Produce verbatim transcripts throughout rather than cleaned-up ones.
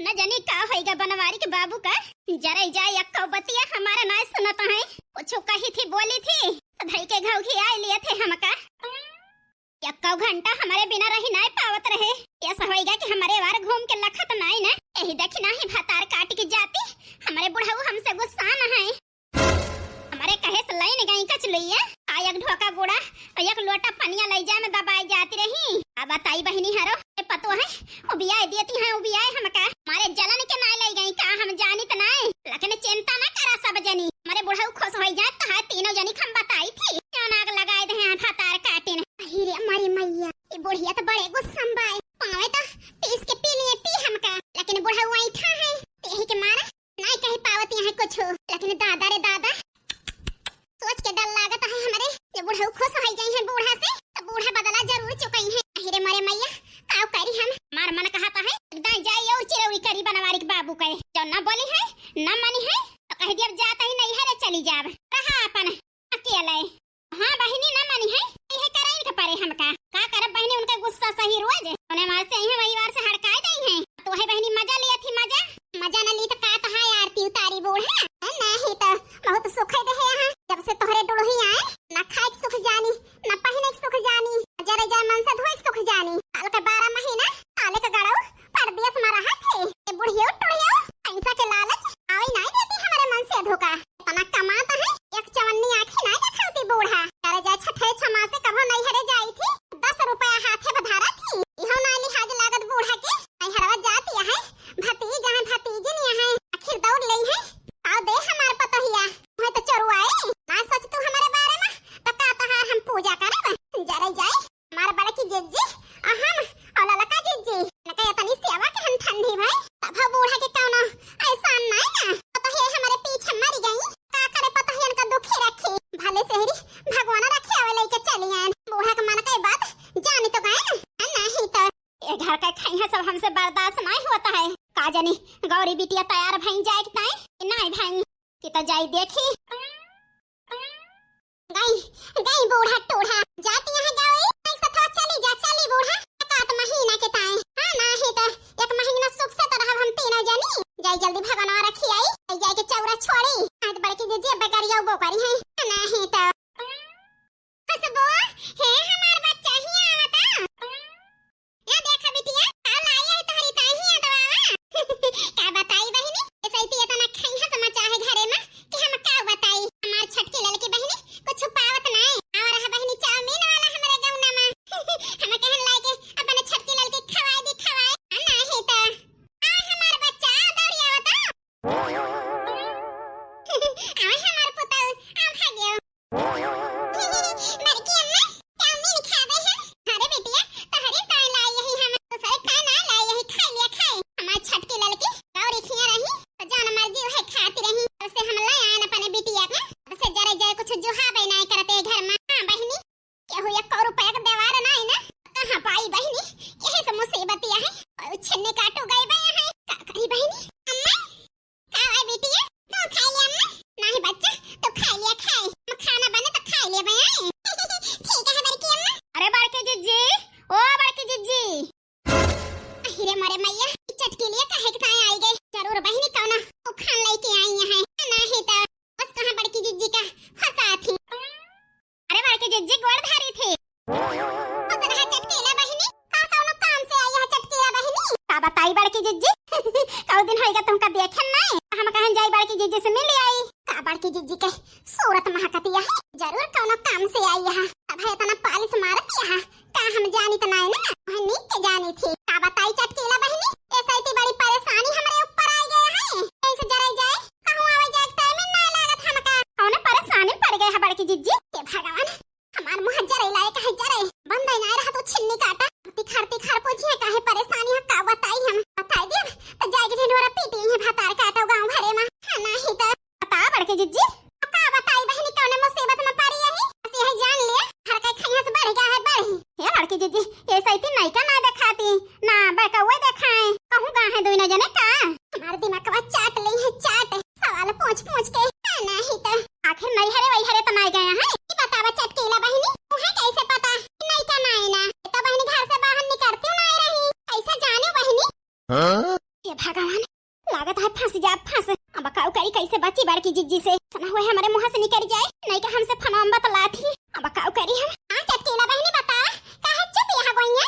न जानी का होइगा बनवारी के बाबू का। जरे जाए एक्को बतिया हमारा नाय सुनत है। कुछ कही थी, बोली थी, तो धई के घौघियाए लिए थे हमका। एक्को घंटा हमरे बिना रही नाय पावत रहे। ऐसा होइगा कि हमरे वार घूम के लखत नाय ना। यही देखी नाही भतार काट के जाती। हमरे बुढ़ऊ हमसे गुस्सा न है। हमरे कहे से लइन गई कचलुइया, आ एक ढोका गुड़ा, आ एक लोटा पनिया लइ जाए में दबाई जाती रही। अब बताई बहिनी हरो, ए पतो है, उबियाए देती हैं, उबियाए हमका। हमरे जलन के नाय लइ गई का, हम जानित नाय, लेकिन चिंता ना करा सब जनी। हमरे बुढ़ऊ खुश होई जाए तो है तीनों जनी के हम बताई थी। क्यों नाग लगाए दे हैं भतार काटिन। अही रे हमारी मैया, ई बुढ़िया तो बड़े गुस्सा में बाए। पावे तो पीस के पी लिए पी हमका, लेकिन बुढ़ऊ ऐठा है, तेही के मारा नाय कह पावत यहाँ कुछ, लेकिन दादा रे दादा, सोच के डर लागत है हमरे, जे बुढ़ऊ खुश होई गई है बूढ़ा से, तो बूढ़ा बदला जरूर चुकई है। अही रे मरे मैया, काव करी हम? हमार मन कहत है, एकदम जाई और चिरौरी करी बनवारी के बाबू कहे, जो न बोली है, न मानी है, तो कह दिया, "अब जात ही नहीं है रे, चली जाब, रहा अपन अकेले।" हाँ बहिनी, ना मानी है, इहे कराइन के परे हमका। का करब बहिनी, उनका गुस्सा सही रोज। उन्हें मार से इहे वही वार से हड़काए दई है। तो है बहिनी, मजा लिया थी मजा। मजा न ली तो का तो है आरती उतारी बूढ़ा। नहीं तो बहुत सुख है दे है यहाँ। जब से तोहरे डुलही आए, ना खाए के सुख जानी, ना पहिने के सुख जानी, जरे जरे मन से धोए के सुख जानी। साल के बारह महीना, साले के गड़ऊ, परदेस में रहा थे। ए बुढ़ियो टुढ़ियो, पैसा के लालच, आवे नहीं देती हमारे मन से धोखा। इतना कमात है, एक चवन्नी आँखी नाय देखावती बूढ़ा। अरे जा छठे छमा से कभो नैहरे जाई थी, दस रुपया हाथे बधारा थी। इहो नाय लिहाज लागत बूढ़ा के, नैहरवा जाती है, भतीज है, भतीजिन है, आखिर दौड़ लेई है। आओ दे हमार पतोहिया, मैं तो चोरुआई, ना सोच तू हमारे बारे में, तो का तोहार हम पूजा करब? जरे जाई, हमार बड़की जिज्जी, आ हम, और ललका जिज्जी, इनका इतनी सेवा के हम ठंडी भई, तब हो बूढ़ा के कौनो एहसान नाय ना। पतोहिया हमारे पीछे मरी गई, का करे पतोहियन का दुखी रखी, भले सेहरी भगवान रखे आवे लेके चली आयन। बूढ़ा के मन के बात जानी तो गए ना, नहीं तो। ये घर का खैहा सब हमसे बर्दाश्त नाय होता है। का जानी गौरी बिटिया तैयार भई जाए कि नाय, कि नाय भई, कि तो जाई देखी। गई, गई बूढ़ा टूढ़ा। जाती है गई, नहीं सथवा चली जा, चली बूढ़ा। एक आध महीना के ताए। हाँ, नाही तो एक महीना सुख से तो रहब हम तीनों जनी। जाई जल्दी भगवान रखी आई, जाई के चौरा छोड़ी। आज बड़की जिज्जी अब गरिया वो करी है। नाही तो। खुशबू, हे हमार बच्चा ही आवता। या देखा बिटिया, का लाई है तोहरी ताई ही अदवावा। का बताई बहिनी, ऐसे ही इतना खैहा समझा है घरे में कि हम का बताई। हमार छोटकी ललकी बहिनी कुछ पावत नाय। और रहा बहिनी चाउमीन वाला हमरे गौना में। हम कहन लागे अपने छोटकी ललकी खवाए दी, खवाए। आ नाही तो। आ हमार बच्चा, दौड़ी आवता। आ हमार पुतौ, आ भाग्यो। बड़की अम्मा, चाउमीन खावे है। अरे बिटिया, तोहरे ताई लाई यही हम, दूसरे का ना लाई यही, खाई लिया खाई। हमार छोटकी ललकी गौरी खिया रही, तो जान मर्जी वह खाती रही। तब से हम ले आयन अपने बिटिया के, तब से जरे जरे कुछ जुहाबे नाय करते घर में। हाँ बहिनी, केहू एक रुपया के देवार नाय ना, कहाँ पाई बहिनी, यही से मुसीबत यही। और छिन्नी काटू गई बे यहाँ, का करी बहिनी? अम्मा, का है बिटिया? तू खाई लिया अम्मा? नाही बच्चा, तू खाई लिया, खाई। हम खाना बने तो खाई लिया बे, आए। ठीक है बड़की अम्मा। अरे बड़की जिज्जी, ओ बड़की जिज्जी। अहिरे मोरे मैया, ई चटकीलिया काहे के ताई आई गई? जरूर बहिनी कौना उखान लेके आई है। नाही तो बस कहाँ बड़की जिज्जी का फंसा थी। अरे बड़की जिज्जी गोड़ धारी थी। खुश रहा चटकीला बहिनी, का कौनो काम से आई है चटकीला बहिनी? का बताई बड़की जिज्जी, कौ दिन होइगा तुमका देखे नाय, हम कहन जाई बड़की जिज्जी से मिल आई। का बड़की जिज्जी के सूरत महकतिया है, जरूर कौनो काम से आई है। अब है इतना पालिश मारतिया है, का हम जानित नाय ना, वह नीक के जानी थी। का बताई चटकीला बहिनी, ऐसे इतनी बड़ी परेशानी हमरे ऊपर आ गया है, ऐसे जरे जाए, कहूँ आवे जाए टाइम ना लागत हमका। कौन परेशानी पड़ गए है बड़की जिज्जी? हे भगवान, हमार मुँह जरे लायक है जरे, बंद ही ना रहा तो छिन्नी काटा। तिखार तिखार पूछिए काहे परेशानी है, का बताई हम, बताई दिया तो जाएगी ढिंढोरा पीटी है भतार काटो गाँव भरे में। हाँ, नाही तो। बता बड़की जिज्जी। का बताई बहिनी, कौने मुसीबत में पड़ी यही? बस यही जान लिया, हर के खैया से बढ़ गया है बढ़ी। हे बड़की जिज्जी, ये सैती नैका ना देखाती, ना बड़कौवे देखाए, कहूँ गा है दोनों जने का? हमार दिमागवा चाट ली है चाट, सवाल पूछ पूछ के। हाँ, नाही तो। आखिर नैहरे वैहरे तो नाय गया है? ई बतावा चटकीला बहिनी, तुहे कैसे पता कि नैका नाय ना? ये तो बहिनी घर से बाहर निकलती नाय रही, कैसे जाने बहिनी? हाँ? हे भगवान, लागत है फँस जा, फँस। अब काउ करी, कैसे बची बड़की जिज्जी से? सना हुए हमरे मुँह से निकल जाए, नहीं कि हमसे फनाम बतलात ही। अब काउ करी हम? हाँ चटकीला बहिनी, बता, काहे चुप यहाँ गोइया?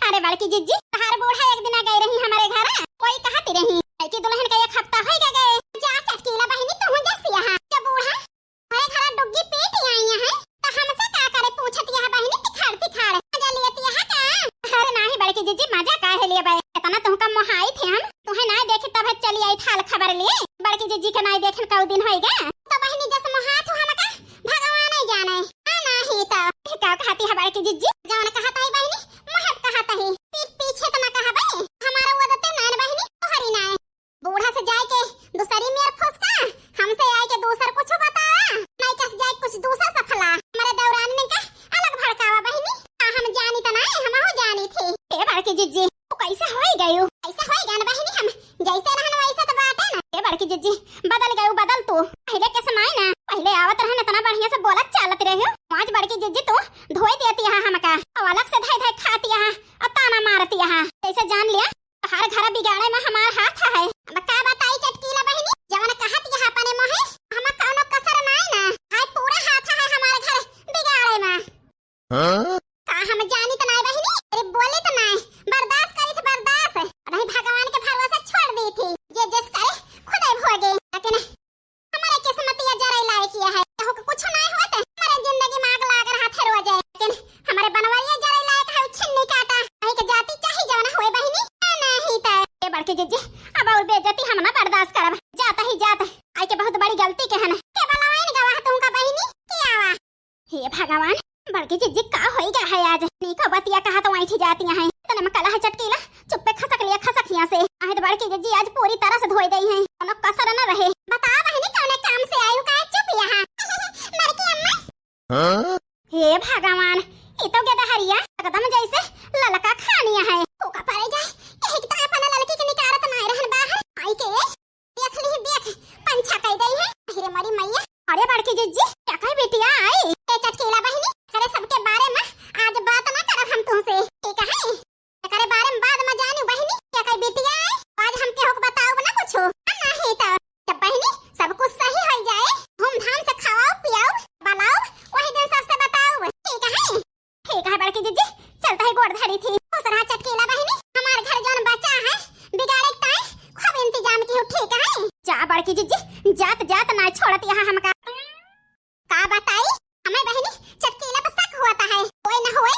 अरे बड़की जिज्जी, तहार बूढ़ा एक दिन आ गई रही हमरे घर, कोई कहती रही कि दुल्हन का एक हफ्ता होई गए। जा चटकीला बहिनी, तू जस यहाँ। जब बूढ़ा अरे घरा डुग्गी पीट आई है, तो हमसे का करे पूछत यह बहिनी तिखाड़ तिखाड़। मजा लियत यह का? अरे नाही बड़की जिज्जी, मजा काहे लिए बे? इतना तुहका मोहाई थे हम, तुहे नाही देखे तब चली आई थाल खबर लिए। बड़की जिज्जी के नाही देखे कऊ दिन होई गा। तो बहिनी जस मोहात हो हमका, भगवान ही जाने। हाँ नाही तो। का कहती है बड़की जिज्जी? जवन कहत है बहिनी, महब कहत है। पीठ पीछे तो ना कहबे। हमारा वो दते नैन बहिनी, तोहरी नाय। बूढ़ा से जाए के दूसरी मेर फुसका, हमसे आए के दूसर कुछ बतावा, नहीं कस जाए कुछ दूसर सफला। हमारे दौरान में का अलग भड़कावा बहिनी, का हम जानी त नहीं, हम हो जानी थी। ए बड़की जिज्जी, तू कैसे होई गयू? कैसे होई गन बहिनी हम, जैसे रहन वैसे तो बाटे ना। ए बड़की जिज्जी, बदल गयू, बदल तू। पहले के समय ना, पहले आवत रहन इतना बढ़िया से बोलत चालत रहे हो, आज बड़की जिज्जी तू धोई देती है हमका, और अलग से धाई धाई खाती है और ताना मारती है, जैसे जान लिया हर घर बिगाड़े में हमार हाथ है। अब का बताई चटकीला बहिनी, जवन कहत यह अपने मोहे, हम कौनो कसर नाय ना। हाय पूरा हाथ है हमार घर बिगाड़े में। हाँ? का हम जानी त नाय बहिनी, अरे बोली त नाय, बर्दाश्त करी थे बर्दाश्त। नहीं भगवान के भरोसे छोड़ दी थी, जे जस करे खुदे भोगे, लेकिन हमारे किस्मतिया जराई लायक ये है, केहू के कुछ नाय होत, हमारे जिंदगी में आग लाग रहा थे रोजे, लेकिन हमारे बनवरिया जराई लायक है, छिन्नी काटा, कहीं के जाति चाहे जवन होए बहिनी, ए नहीं त। ए बड़की जिज्जी, अब और बेइज्जती हम ना बर्दाश्त करब, जात ही जात, आई के बहुत बड़ी गलती के हन, के बलवाइन गवाह तुमका बहिनी, के आवा। हे भगवान, बड़की जिज्जी का होई गा है आज? नीको बतिया कहा तो ऐठी जाती हैं। तने में कला है चटकीला, चुप्पे खसक लिया खसकिया से। आहे तो बड़की जिज्जी आज पूरी तरह से धोई गई हैं, कोनो कसर न रहे। बता बहिनी कौने काम से आयु का चुप यहाँ। बड़की अम्मा। हाँ? हे भगवान, ई तो गेदहरिया एकदम जैसे ललका खानिया है। ओका परे जाए, यही तो अपन ललकी के निकारत नाय रहन बाहर। आई के देख ली, देख, पंछा कह गई है। अरे मरी मैया। अरे बड़की जिज्जी, क्या कही बिटिया आई? ए चटकीला बहिनी, अरे सबके बारे में आज बात ना करब हम तुमसे, ठीक है? एकरे बारे में बाद में जानी बहिनी, क्या कही बिटिया आई? आज हम केहू को बताओ ना कुछ, नहीं तो जब बहिनी सब कुछ सही हो जाए, धूमधाम से खवाओ, पियाओ, बलाओ, वही दिन सबसे बताओ, ठीक है? ठीक है बड़की जिज्जी, चलता है गोड़ धरी थी। खुश रहा चटकीला बहिनी, हमार घर जौन बचा है, बिगाड़े के ताई खूब इंतजाम की हो, ठीक है? जा बड़की जिज्जी, जात जात ना छोड़त यहाँ हमका। का बताई, हमें बहिनी चटकीला पर शक होता है, कोई न होए,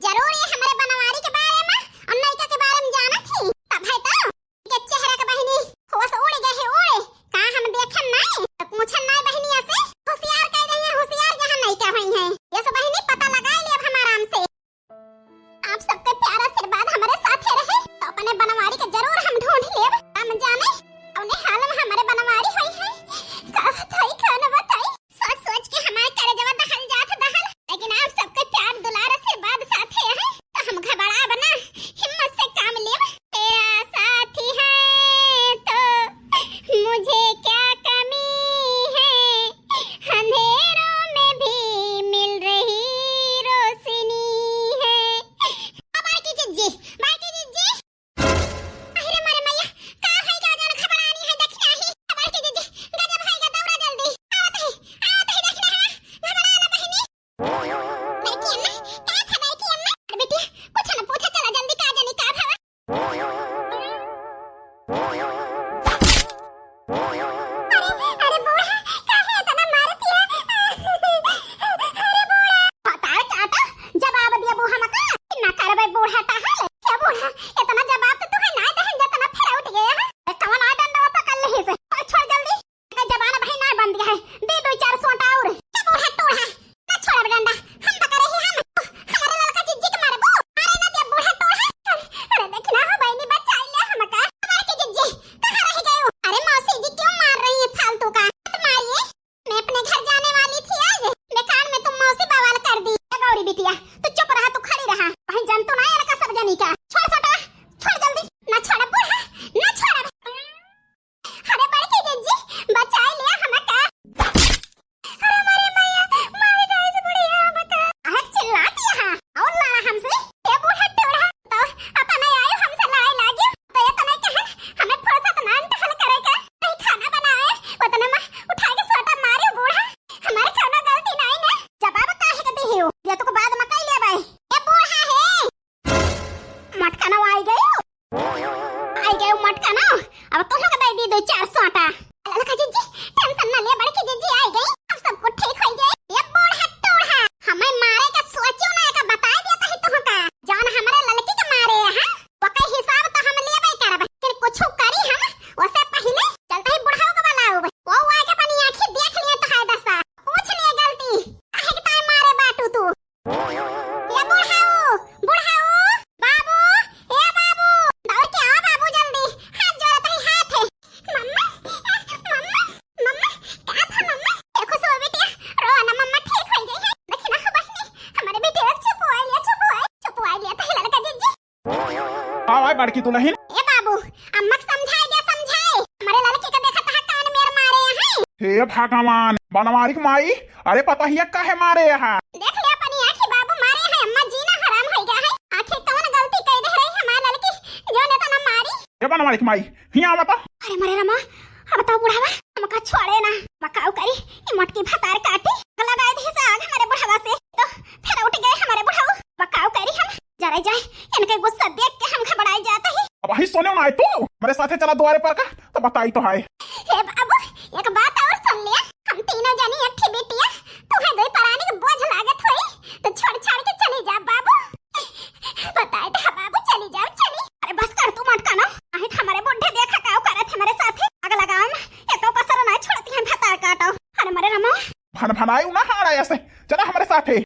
जरूर ये हमारे बनवारी के बारे में और नैका के बारे में जानत ही, तब है तो के चेहरा के बहिनी होश उड़ गए है उड़े, का हम देखन नाय, तो पूछन नाय बहिनिया से, होशियार कह रही है, होशियार जहाँ नैका हुई है, ये सब बहिनी पता लगा ले अब हम आराम से। आप सबके प्यारा आशीर्वाद हमारे साथे रहे, तो अपने बनवारी के जरूर हम ढूंढ लेब, हम जाने कौने हाल में हमारे बनवारी हुई है, का बताई खान बता। मटका ना, अब तोहनो के दे दी दो चार सौ आटा। ललका जिज्जी, tension ना ले, बड़की जिज्जी आई गई, अब सब कुछ ठीक होई जाई। ये बूढ़ा टूढ़ा, हमें मारे का सोचो ना, एका बताई देता ही तुहका। जौन हमरे ललकी के मारे है, ओकर हिसाब तो हम लेबे करब, फिर कुछ करी हम, ओसे पहिले चलते ही बुढ़ाऊ के बुलाऊ। वो आके अपनी आँखी देख लिए तो है दशा, पूछ लिए गलती, काहे के ताई मारे बाटू तू? ए बुढ़ाऊ, बुढ़ाऊ, बाबू, ए बाबू, दौड़ के आओ बाबू जल्दी, हाथ जोड़त ही हाथ है। मम्मा, मम्मा, मम्मा, का था मम्मा? देखो सो बेटिया, रो ना मम्मा, ठीक हो गई है। देखी ना बहिनी, हमारे बेटे अब चुप हो लिया, चुप हो, चुप हो लिया तो ललका जिज्जी। आओ आए बड़की दुलहिन। ए बाबू, अम्मा के समझाए दे, समझाए। हमारे ललकी के देखत है कौन मेर मारे हैं। हे भगवान, बनवारी के माई, अरे पतोहिया काहे मारे यहाँ? देख ले अपनी आँखी बाबू मारे हैं, अम्मा जीना हराम हो गया है। आखिर कौन गलती कर दे रही हमारे ललकी, जो ने तो ना मारी। ए बनवारी के माई, हियाँ आवा तो। अरे मरे रमा, अब तो बुढ़ावा हमका छोड़े ना, बकाऊ करी, ई मोटकी भतार काटी, गला गाय दी से आग हमारे बुढ़ावा से, तो फिर उठ गए हमारे बुढ़ाऊ, बकाऊ करी हम। जरा जाए, इनके गुस्सा देख के हम घबराई जात ही। अब वही सोने ना आए तू, मेरे साथे चला द्वारे पर का, तो बताई तो है। हे बाबू, एक बात और सुन लिया, हम तीनों जनी एक ठे बिटिया, तुम्हें दो परानी के बोझ लागत होई, तो छोड़ छाड़ के चली जा बाबू। बताए तो बाबू, चली जाओ, चली। अरे बस कर तू मटका ना, नहीं तो हमारे बुढ़े देखा काऊ करत हमारे साथे, अगला गाँव में एको कसर ना छोड़ती हम भतार काटो। अरे मरे रमा। भन भनाई ना हाड़ा ऐसे, चला हमारे साथे।